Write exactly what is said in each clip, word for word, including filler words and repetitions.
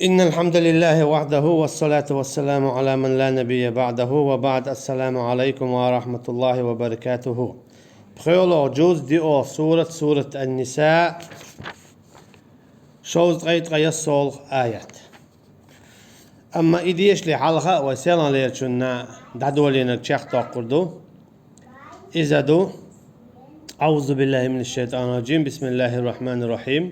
إن الحمد لله وحده والصلاة والسلام على من لا نبي بعده وبعد. السلام عليكم ورحمة الله وبركاته. ПхоьалгӀа жуз, диъолгӀа сурат, сурат Ан-Ниса, шовзткъеи ткъеи ялхлагӀа аят. Амма и дешале хьалха вай селхан лерачунна дӀадоладеннарг чакхдоаккхар ду. Иза ду: أعوذ بالله من الشيطان الرجيم. بسم الله الرحمن الرحيم.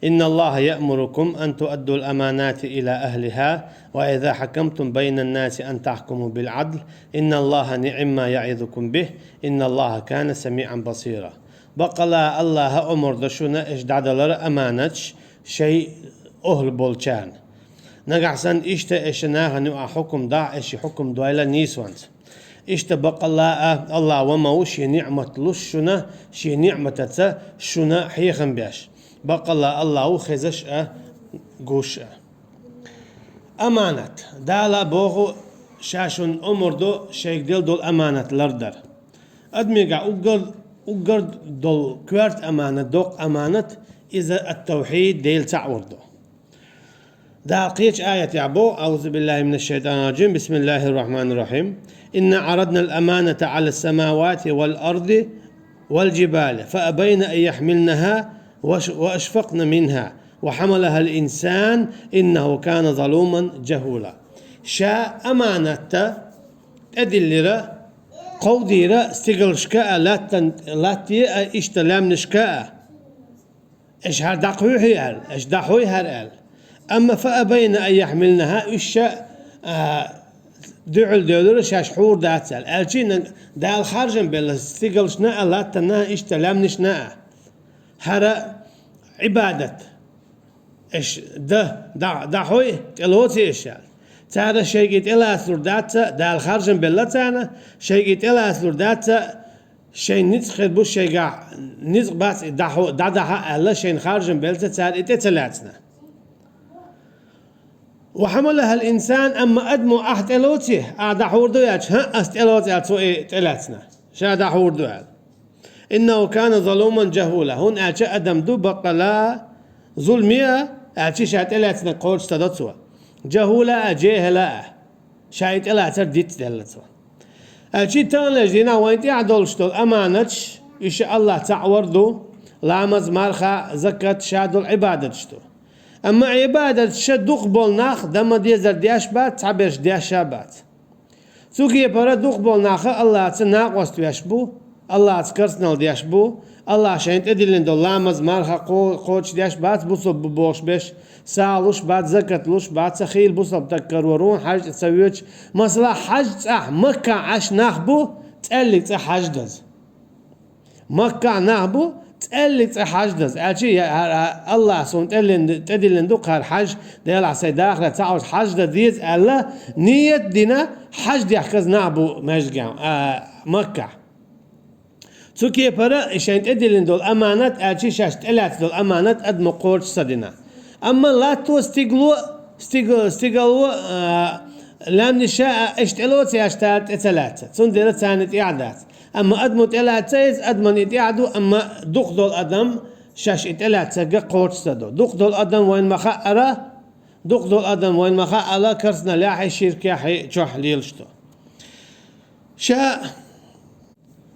إن الله يأمركم أن تؤدوا الأمانات إلى أهلها وإذا حكمتم بين الناس أن تحكموا بالعدل إن الله نعما يعظكم به إن الله كان سميعا بصيرا. Бакъалла АллахӀа омар ду шуна, аш дӀадалар аманаташ шоай охӀла болчарна. Нагахь санна иштта аш нахана юкъахь хьукам дахь, аш хьукам дойла нийсонца. Иштта бакъалла а АллахӀ ва ма ву шен ниӀмат луш шуна, шен ниӀматаца шуна хьехам беш. Бакъалла АллахӀ ву хезаш а, гуш а. Аманат. Дала боху, ша шуна омар ду шайга делла долу аманат лардар. Адамега уггар, уггар долу коьрта аманат, доккха аманат, иза ат-тавхьид, Дела цхьаъ вар ду. Дала кхечу аятехь боху: أعوذ بالله من الشيطان الرجيم. بسم الله الرحمن الرحيم. إنا عرضنا الأمانة على السماوات والأرض والجبال فأبين أن يحملنها وأش-، وأشفقن منها وحملها الإنسان إنه كان ظلوما جهولا. Ша аманатта тӀедиллира, кховдийра стигалшка а, латтан-, латте а, иштта лаьмнашка а. Аш хӀара дӀакхуьйхьий аьлла, аш дӀахьуй хӀара аьлла. Амма فأبين أن يحملنها, уьш ша, а, дуьхьал девлира, шаьш хьур дац аьлла. Аьлчи наг-, Дала харжам белла стигалшна а, латтана а, иштта лаьмнашна а. ХӀара Ӏибадат. Аш да, да, дӀахьуй, тӀелоций аш аьлла. Цара шайга и тӀелацалур дац, Дала харжам белла царна, шайга и тӀелацалур дац, шайн ницкъ хир бу шайгахь, ницкъ бац и дӀахьу-, дӀадахьа аьлла, шайна харжам беллалц цара и тӀе ца лаьцна. وحملها الإنسان, амма адамо ахь тӀелоций, ахь дӀахьур ду аьлча, хӀаъ, ас тӀелоцу аьлла, цо и тӀелаьцна. Ша дӀахьур ду аьлла. إنه كان ظلوما جهولا. ХӀунда аьлча адам ду баккъала зуламе а, аьлчи ша тӀелаьцнарг кхочуш ца до цо. جهولا а, جاهلا а. Ша и тӀелацар дицделла цо. Аьлчи таханлерчу дийнахь вайн тӀехь долуш долу аманаташ, уьш АллахӀ цхьаъ вар ду, ламаз, марха, закат, ша долу Ӏибадаташ ду. Амма Ӏибадаташ ша дукхахболу нах дан ма дезар деш бац, цхьаберш деш а бац. Цу кепара дукхахболу нах АллахӀца накъост веш бу, АллахӀца керстанал деш бу, АллахӀа шайна тӀедиллина долу ламаз, марха кхо-, кхочуш деш бац, бусалба бу бохуш берш, сагӀа луш бац, закат луш бац, ца хийла бусалба стаг карор ву, хьаьж цӀа ца воьдуш. Масала, хьаьж цӀахь Маккахь Ӏаш нах бу, цӀеллиг цӀа хьаьж даза. Маккахь нах бу, цӀеллиг цӀа хьаьж даза. Аьлчи я, а, а, АллахӀа суна тӀеллин-, тӀедиллина ду кхара хьаьж, Делахь сайн дахарехь ца Ӏаш хьаьж дан деза аьлла, ният а дина, хьаьж дехказа нах бу маьждигехь, а, Маккахь. Цу кепара и шайн тӀедиллина долу аманат, аьлчи шаьш тӀелаьцна долу аманат адамо кхочуш ца дина. Амма латто, стигло, стиг-, стигалло, а, лаьмнаш а, аш тӀелоций аьлча, цара тӀе ца лаьцна. Цундела царна и тӀехь дац. Амма адамо тӀелаьцна иза, адаман и тӀехь ду, амма дукхадолу адам шаьш и тӀелаьцнарг кхочуш ца до. Дукхадолу адам вайна ма хаъара, дукхадолу адам вайна ма хаъала, керстаналлехь а, ширкехь а чохь лелаш ду. Ша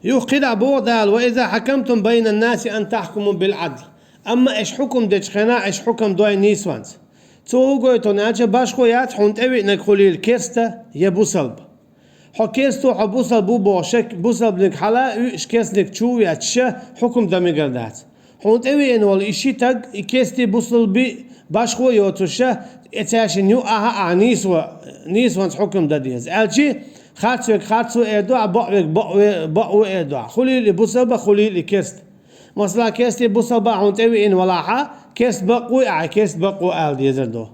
Юха кхидӀа боху Дала: وإذا حكمتم بين الناس أن تحكموا بالعدل. Амма аш хьукам дечу хенахь, аш хьукам дой нийсонца. Цо хӀун гойту аьлча, башхо яц хьуна тӀевиънарг хуьлийла керста я бусалба. Хьо керста ву, хьо бусалба ву бохуш, бусалбаниг хьала а уьйуш, керстаниг чу а ветташ, ша хьукам дан мегар дац. Хьуна тӀевеана волу и ши стаг, и керстий, бусалбий башхо а йоцуш, и цаьршинна юкъахь а ахь нийсо-, нийсонца хьукам дан деза. Аьлчи, харц верг харц ву эр ду ахь, бакъ верг бакъ ве-, бакъ ву эр ду ахь. Хуьлийла и бусалба, хуьлийла и керста. Масала, керстий бусалба хьуна тӀевеана валахь, керста бакъ вуй ахь, керста бакъ ву ала дезар ду.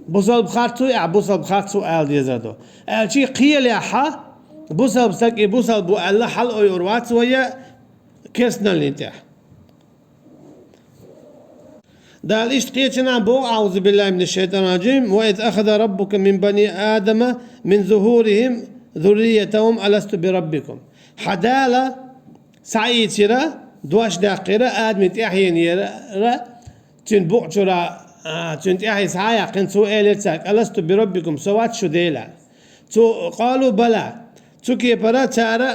Бусалба харц вуй ахь, бусалба харц ву ала дезар ду. Аьлчи, кхелехь, бусалба стаг и бусалба ву аьлла, хьала ойур вац вай керстаналлин тӀехь. Дала иштта кхечанхьа боху: أعوذ بالله من الشيطان الرجيم. وإذ أخذ ربك من بني آدم من ظهورهم ذريتهم ألست بربكم. Хьан Дала схьаийцира, дош даьккхира Адаман тӀаьхьенера, цуьнан букъ чуьра а, цуьнан тӀаьхье схьа а яьккхина, цо элира цаьрга: «Аласту бираббикум, со вац шун Дела?» Цо, къалу бала. Цу кепара цара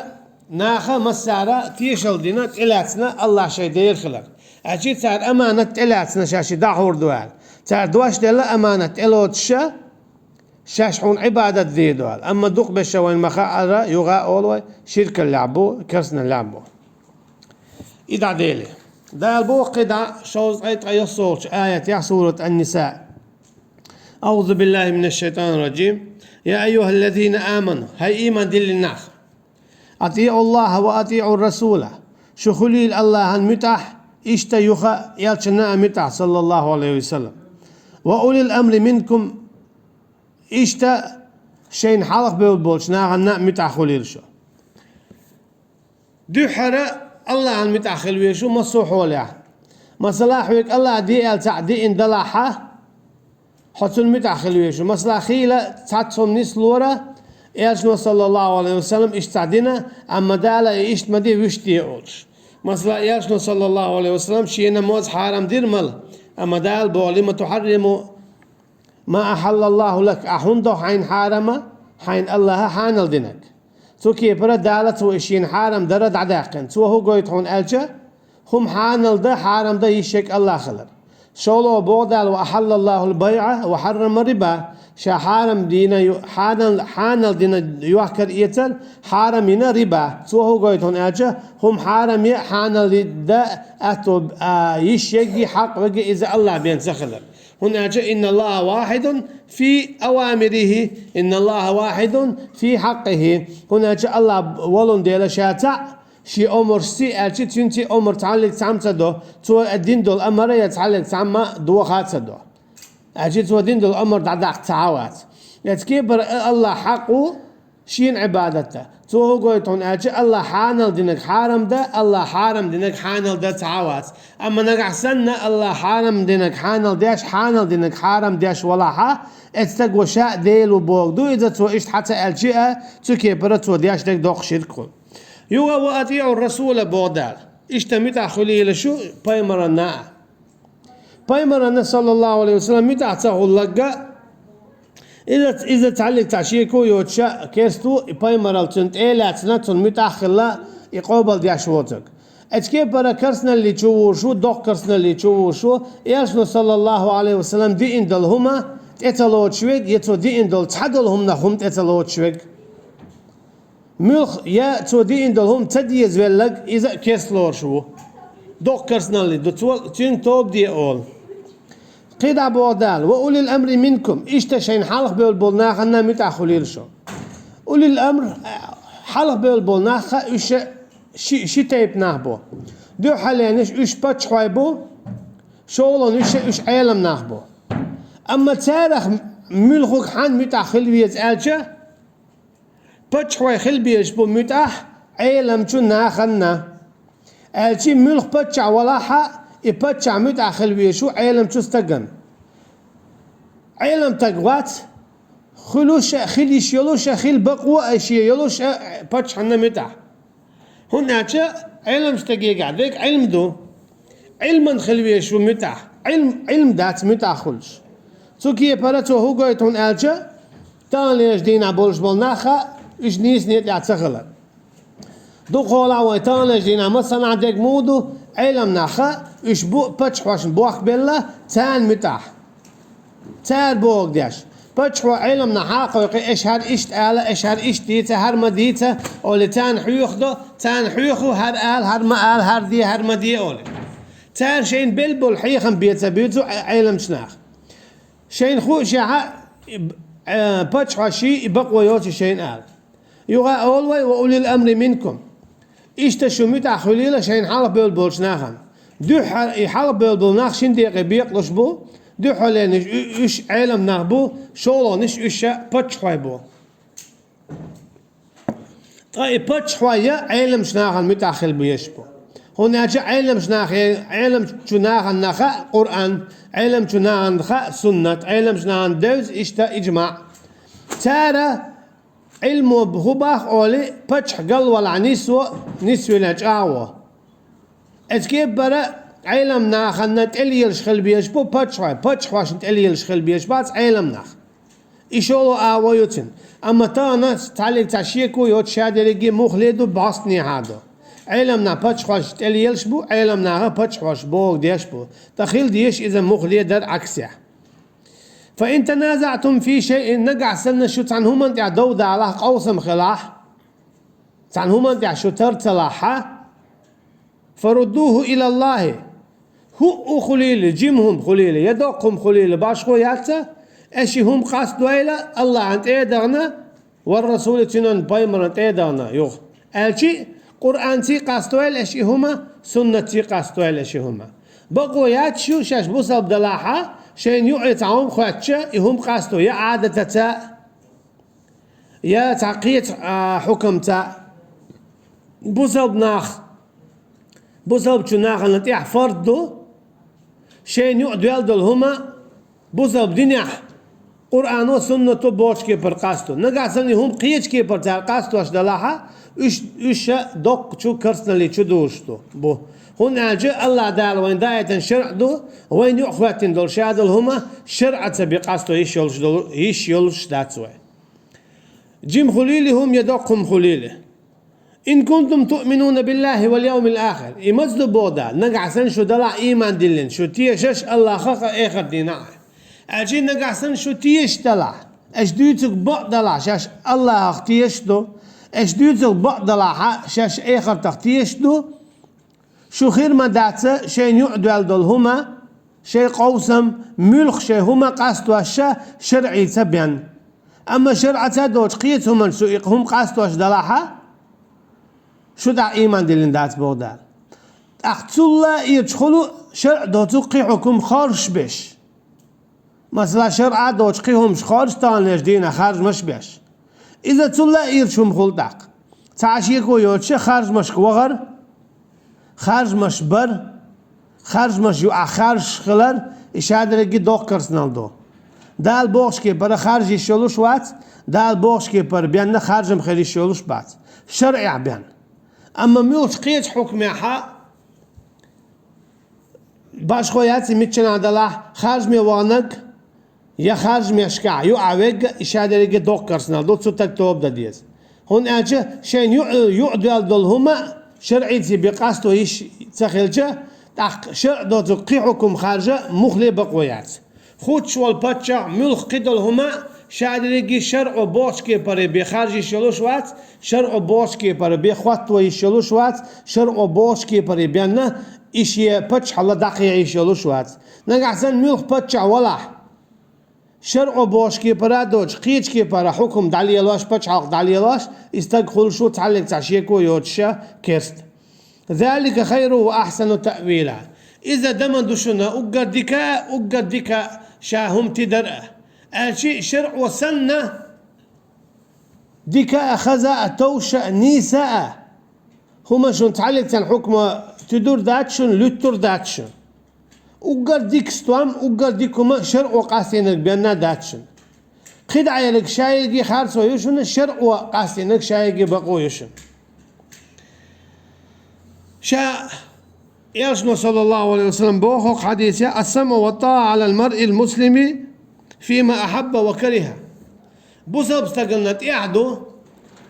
наха массара тешал дина, тӀелаьцна Аллахь шайн Дела хилар. Аьлча цара аманат тӀелаьцна, шаьш и дӀахьур ду аьлла. Цара дош делла аманат тӀелоцуша, шаьш хьуна Ӏибадат дийр ду аьлла. Амма дукха беша вайн ма хаара, юха а олу вай, ширкаллехь бу, керсналлехь бу. И дӀа Дела. Дала боху кхидӀа шовзткъе ткъайоьссолгӀачу аятехь сурат Ан-Ниса. أعوذ بالله من الشيطان الرجيم. يا أيها الذين آمنوا, хӀай ийман диллина нах. أطيعوا الله وأطيعوا الرسول. Шу хуьлийла Аллахьан муьтӀахь, иштта юха элчанна а муьтӀахь, саллаллаху Ӏалайхи ва саллам. وأولي الأمر منكم. Иштта шайна хьалха бевлла болчу нахана а муьтӀахь хуьлийла шу. Дуьххьара Аллахьан муьтӀахь хила везаш ву массо а хьолехь. Масала, хьоьга Аллахь де аьлла цхьаъ диъна далахьа, хьо цунна муьтӀахь хила везаш ву. Масала, хийла цхьацца хӀума нислора, элчано, саллаллаху Ӏалайхи ва саллам, иштта цхьаъ дина, амма Дала и иштта ма де, вуьшта де олуш. Масала, элчано, саллаллаху Ӏалайхи ва саллам, шена моз хьарам дира мала, амма Дала боху: «Лима тухьарриму ма ахьаллаллаху лак», ахь хӀунда до хьайна хьарама, хьайна Аллахьа хьанал динарг? Цу кепара Дала цо и шена хьарам дара дӀадаьккхина. Цо хӀун гойту хьуна аьлча, хӀума хьанал дан, хьарам дан йиш ерг Аллахь хилар. ШолгӀа боху Дала: «Ва ахьаллаллахул байӀа ва хьаррама риба». Ша хьарам дина ю-, хьанал, хьанал дина йохкар эцар, хьарам йина риба. Цо хӀун гойту хьуна аьлча, хӀума хьарам е хьанал дан аьтто, а, йиш егги, хьакъ веги иза Аллахь бен ца хилар. ХӀунда аьлча: «Инна Аллаха вахьидун фи авамирихи, инна Аллаха вахьидун фи хьаккъихи». ХӀунда аьлча Аллахь волун Дела ша цхьаъ, шен омрашций аьлча, цуьнций омра цхьаллиг цхьаьна ца до, цо дина долу амара я цхьаллиг цхьамма доха а ца до. Аьлча цо дина долу омра дӀадаккха цхьа а вац. Эцу кепара Аллахь хьакъ ву, шена Ӏибадат дан. Цо хӀун гойту хьуна аьлча, Аллахь хьанал динарг хьарам дан, Аллахь хьарам динарг хьанал дан цхьа а вац. Амма нагахь санна Аллахь хьарам динарг хьанал деш, хьанал динарг хьарам деш валахьа, эцу стага ша а Дела ву боху ду иза, цо иштта хьан ца аьлча а, цу кепара цо деш дерг доккха ширк хуьлу. Юха: «Ва атиӀу расула», боху Дала. Иштта муьтӀахь хуьлийла шу пайхамарна а. Пайхамарна, саллаллаху Ӏалайхи ва саллам, муьтӀахь ца хуьлларг а, иза, иза цхьаллиг цхьа шеко а йоцуша керста ву, и пайхамаралла цуьнан тӀе а лаьцна, цунна муьтӀахь а хилла, и къобалдеш воцург. Эцу кепара керсналли чу вуьйш ву, доккха керсналли чу вуьйш ву, элчано, саллаллаху Ӏалайхи ва саллам, диъна долу хӀума тӀе ца лоцуш верг, я цо диъна долу цхьадолу хӀуманах хӀума тӀе ца лоцуш верг. Муьлхха я цо диъна долу хӀума ца дезавелларг, иза а керста лоруш ву. Доккха керсналли ду цо, цуьнга тоба де олу. КхидӀа боху Дала: «Ва улил амри минкум», иштта шайна хьалха бевлла болу нахана муьтӀахь хуьлийла шу. Улил амр, хьалха бевлла болу нах, уьш ши, ши тайпа нах бу. Дуьххьаленаш уьш паччахьой бу, шолгӀанаш уьш Ӏелам нах бу. Амма царах муьлххачуьнга хьанна муьтӀахь хила веза аьлча, паччахьой хила безаш бу муьтӀахь Ӏеламчу нахана. Аьлча муьлхха паччахь валахьа, и паччахь муьтӀахь хила везаш ву Ӏеламчу стагана. Ӏелам стаг вац, хуьлуш а, хила йиш йолуш а, хила бакъо а шен йолуш а паччахьна муьтӀахь. ХӀунда аьлча Ӏелам стагегахь дерг Ӏилма ду. Ӏилман хила везаш ву муьтӀахь. Ӏилм, Ӏилма дац муьтӀахь хуьлуш. Цу кепара цо хӀун гойту хьуна аьлча, таханлерчу дийнахь болуш болу нах а, уьш нийсане тӀехь ца хилар. Дукхахьолахь вайн таханлерчу дийнахь массанхьа дерг муха ду, Ӏелам нах а, уьш бу паччахьошна бохк белла, царна муьтӀахь. Цара бохург деш. Паччахьо Ӏелам нах хьакхойкху, аша хӀара иштта ала, аша хӀара иштта дийца, хӀара ма дийца, олий царна хьоьху до, царна хьоьху, хӀара ала, хӀара ма ала, хӀара де, хӀара ма де, олий. Цара шайна белла болу хьехам бен ца буьйцу Ӏе-, Ӏеламчу наха. Шайна хуушехьа, э, паччахьо ший и бакъо йоцу шайна ала. Юха а олу вай: «Ва улил амри минкум». Иштта шу муьтӀахь хуьлийла шайна хьалха бевлла болчу нахана. Дуьххьара и хьалха бевлла болу нах шина декъе бекъалуш бу, дуьххьаленаш у-, уьш Ӏелам нах бу, шолгӀанаш уьш паччахьой бу. Ткъа и паччахьой я Ӏеламчу нахана муьтӀахь хила безаш бу. ХӀунда аьлча Ӏеламчу нахе-, Ӏеламчу нахана хаьа Къуръан, Ӏеламчу нахана хаьа суннат, Ӏеламчу нахана девза иштта иджмаӀ. Цара Ӏилмо хӀун боху олий, паччахь галвалахь нисво, нисвелла чӀагӀо. Эцу кепара Ӏеламнахана тӀелелаш хила безаш бу паччахьой, паччахьошна тӀелелаш хила безаш бац Ӏеламнах. И шолгӀа агӀо ю цун. Амма тахана цхьаллиг цхьа шеко йоцуш ша дерриге муххале ду, бӀостанехьа ду. Ӏеламнах паччахьошна тӀелелаш бу, Ӏеламнаха паччахьоша бохург деш бу. ТӀаккха хила дезаш иза муххале дар Ӏаксехь. فإن تنازعتم في شيء, нагахь санна шу цхьана хӀуманна тӀехь дов далахь, къовсам хилахь, цхьана хӀуманна тӀехь шу тар ца лахь, فردوه إلى الله. ХӀуъу хуьлийла, жима хӀума хуьлийла, я доккха хӀума хуьлийла, башхо яц, аша и хӀума къастадойла АллахӀана тӀе а дахана, والرسول, цуьнан пайхамарна тӀе а дахана юха. Аьлчи, Къуръанций къастадойла аша и хӀума, суннатций къастадойла аша и хӀума. Бакъо яц шу шаьш бусалба далахь, шайна юкъе цхьа хӀума хоьттуш, и хӀума къасто, я Ӏадатаца, я цхьа кхечу, а, хьукамца. Бусалба нах, бусалбачу нахана тӀехь фард ду, шайна юкъа доьлла долу хӀума бусалба динехь Къуръано, суннато бохучу кепара къасто. Нагахь санна и хӀума кхечу кепара цара къастош далахь, уьш, уьш ша доккхачу керстаналли чу дузуш ду, бу. ХӀунда аьлча АллахӀ Дала вайна даийтина шарӀ ду, вайна юкъахӀоьттина долу ша долу хӀума шарӀаца бен къасто йиш йолуш долу, йиш йолуш дац вай. Жима хуьлийла хӀума я доккха хӀума хуьлийла. إن كنتم تؤمنون بالله واليوم الآخر. И маца ду боху Дала, нагахь санна шу далахь ийман диллина, шу тешаш АллахӀах а, эхарт дийнахь а. Аьлчи нагахь санна шу тешаш далахь, аша дуьйцург бакъ далахь, шаьш АллахӀах тешаш ду, аша дуьйцург бакъ далахь, шаьш эхартах тешаш ду, шу хир ма дац шайна юкъа доьлла долу хӀума, шайн къовсам, муьлхха шайн хӀума къастош шарӀица бен. Амма шарӀаца доцу кхечу хӀуманца шу и хӀума къастош далахь, шу тӀаккха ийман диллина дац боху Дала. ТӀаккха цул а ирча хуьлу шарӀ доцу кхин хьукум хоржуш беш. Масала, шарӀа доцу кхин хӀумаш хоржуш таханлерчу дийнахь харжамаш беш. Иза цул а ирча хӀума хуьлу тӀаккха. Цхьа а шеко йоцуша харжамашка вахар, харжамаш бар, харжамаш юкъахь харжаш хилар, и ша дерриге доккха керстаналла ду. Дала бохучу кепара харжа йиш йолуш вац, Дала бохучу кепара бенна харжам хир йиш йолуш бац. ШарӀехь бен. Амма муьлххачу кхечу хьукмехь башхо яц и миччанахь далахь, харжаме ваханарг, я харжамашкахь юкъахь верг а, и ша дерриге доккха керстаналла ду, цу стага тоба дан деза. ХӀунда аьлча шайна юкъа, юкъа доьлла долу хӀума шарӀица бен къасто йиш ца хилча, тӀаккха шарӀ доцург кхин хьукум харжа муххале бакъо яц. Хуттуш волу паччахь, муьлхха кхидолу хӀума ша дерриге шарӀо бохучу кепара бен харжа йиш йолуш вац, шарӀо бохучу кепара бен хӀотто йиш йолуш вац, шарӀо бохучу кепара бенна и шен паччахьалла дӀакхехьа йиш йолуш вац. Нагахь санна муьлхха паччахь валахь, шарӀо бохучу кепара а доцуш, кхечу кепара хьукум дӀалелош, пачхьалкх дӀалелош, и стаг хуьлуш ву цхьаллиг цхьа шеко йоцуша керста. ذلك خير وأحسن تأويلا. Иза дан ма ду шуна уггар дика а, уггар дика а ша хӀума тидар а. Аьлчи шарӀо санна, дика а, хаза а, товш а, нийса а хӀума шуна цхьаллиг цхьана хьукма туьдур дац шуна, луьттур дац шуна. Уггар дика стом, уггар дика хӀума шарӀо къастийнарг бенна дац шуна. КхидӀа ерриг шайгахь харцо ю шуна, шарӀо къастийнарг шайгахь бакъо ю шуна. Ша Элчано, саллаллаху алейхи ва саллям, боху хьадисехь: السمع والطاعة على المرء المسلم فيما أحب وكره. Бусалба стаганна тӀехь ду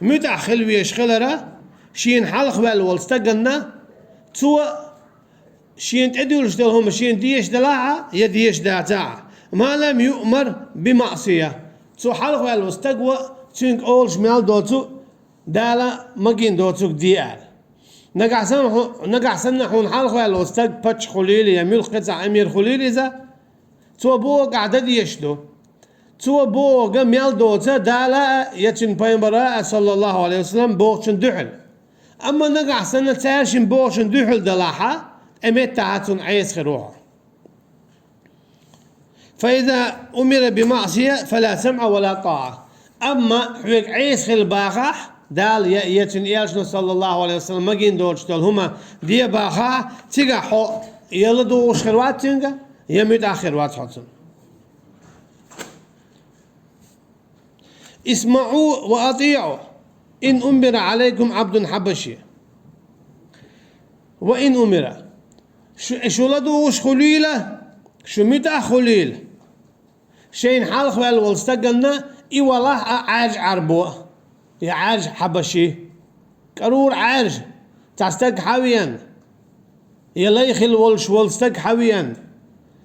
муьтӀахь хила везаш хилара, шена хьалхаваьлла волу стаганна, цо шена тӀедуьллуш долу хӀума шена дезаш делахь а, я дезаш дацахь а. ما لم يؤمر بمعصية. Цо хьалхаваьлла волу стаг ван, цуьнга олуш мел доцу Дала магийна доцург де аьлла. Нагахь санна хьу-, нагахь санна хьуна хьалхаваьлла волу стаг паччахь хуьлийла я муьлхха кхин цхьа эмир хуьлийла иза, цо бохург ахь дан дезаш ду. Цо бохург мел доцу Дала а, я цуьнан пайхамара а, саллаллаху алейхи ва саллям, бохучун дуьхьал. Амма нагахь санна цаьршимма бохучун дуьхьал далахь а, тӀе меттахь цунна Ӏеса хир ву хьо. فإذا أمر بمعصية فلا سمع ولا طاعة. Амма хьоьга Ӏеса хила бахахь, Дала я, я цуьнан элчано, саллаллаху алейхи ва саллям, магийна доцуш долу хӀума де бахахь, цигахь хьо я ладугӀуш хир вац цуьнга, я муьтӀахь хир вац хьо цунна. اسمعوا وأطيعوا إن أمر عليكم عبد حبشي وإن أمر. Шу, шу ладугӀуш хулийла, шу муьтӀахь хулийла. Шайна хьалхаваьлла волу стаганна и валахь а Ӏаьржа Ӏарбо, я Ӏаьржа хьабаши. КӀарура Ӏаьржа, цхьа стаг хьавеана, я лай хилла волуш волу стаг хьавеана,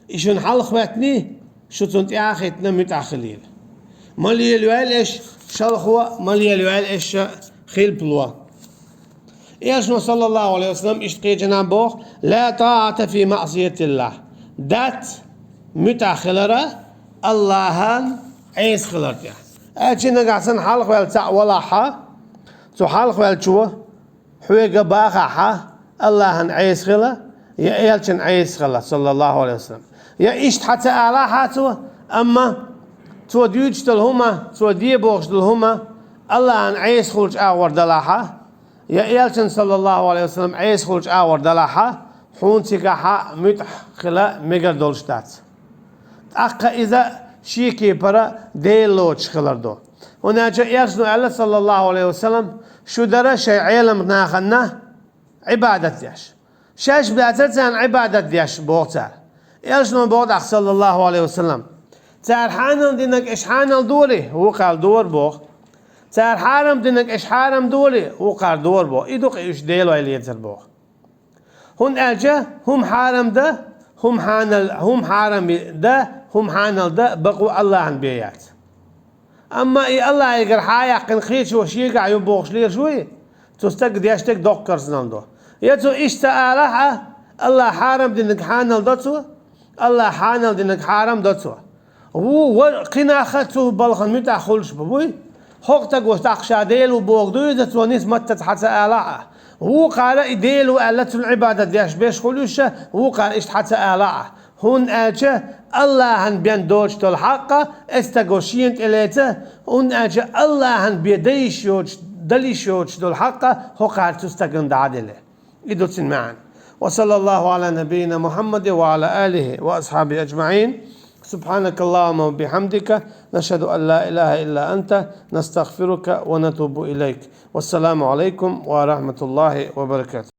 и шуна хьалхаваьттиний, шу цунна тӀе а хӀиттина муьтӀахь хилийла. Ма лелаваьлла аш шалхо, ма лелаваьлла аш хилпало. Элчано, саллаллаху Ӏалайхи ва саллам, иштта кхечанхьа боху: «Ла тӀаӀата фи маӀсиятиллахь». Дац муьтӀахь хилар Аллахьан Ӏеса хилар тӀехь. Аьлча нагахь санна хьалхаваьлла цхьаъ валахьа, цу хьалхаваьллачо хьоьга бахахьа, Аллахьан Ӏеса хила, я элчан Ӏеса хила, саллаллаху Ӏалайхи ва саллам. Я иштта хьан ца алахьа цо, амма цо дуьйцуш долу хӀума, цо де бохуш долу хӀума Аллахьан Ӏеса хуьлучу агӀор далахьа, я элчан, саллаллаху Ӏалайхи ва саллам, Ӏеса хуьлучу агӀор далахьа, хьуна цигахьа муьтӀахь хила мегар долуш дац. ТӀаккха иза шен кепара Дела лоцуш хилар ду. ХӀунда аьлча элчано аьлла, саллаллаху Ӏалайхи ва саллам, шу дара шайн Ӏеламнахана Ӏибадат деш. Шаьш бацара царна Ӏибадат деш, боху цара. Элчано боху тӀаккха, саллаллаху Ӏалайхи ва саллам: «Цара хьанал динарг аш хьанал дори, вукхара дора», боху. «Цара хьарам динарг аш хьарам дори, вукхара дора», боху. И ду-кх уьш Делой лецар, боху. ХӀунда аьлча хӀума хьарам дан, хӀума хьанал, хӀума хьарам дан, хӀума хьанал дан бакъо Аллахьан бен яц. Амма и Аллахьигара хьа а яьккхина, кхечо шегахь ю бохуш лелаш вуй, цу стага деш дерг доккха карзанал ду. Я цо иштта ца алахь а, Аллахьа хьарам динарг хьанал до цо, Аллахьа хьанал динарг хьарам до цо. Ву ва кхин нах а цу балхана муьтӀахь хуьлуш бу буй? ХӀокху стага тӀаккха ша Дела ву бохург ду иза, цо нисматтаца хьан ца алахь а. Вукхара и Дела ву аьлла, цунна Ӏибадат деш берш хуьлу уьш, вукхара иштта хьан ца алахь а. ХӀунда аьлча Аллахьан бен доцуш долу хьакъ а оцу стага шена тӀе леца, хӀунда аьлча Аллахьан бен дан йиш йоцуш, дала йиш йоцуш долу хьакъ а хӀокхара цу стагана дӀа а делла. И ду цуьнан маьӀна. Ва саллаллаху Ӏала набийина Мухьаммадин ва Ӏала алихи ва асхьабихи аджмаӀин. Субхьанакаллахумма ва бихьамдика, нашхаду ан ла илаха илла анта, настагъфирука ва натубу илайк. Вассаламу Ӏалайкум ва рахьматуллахи ва баракатух.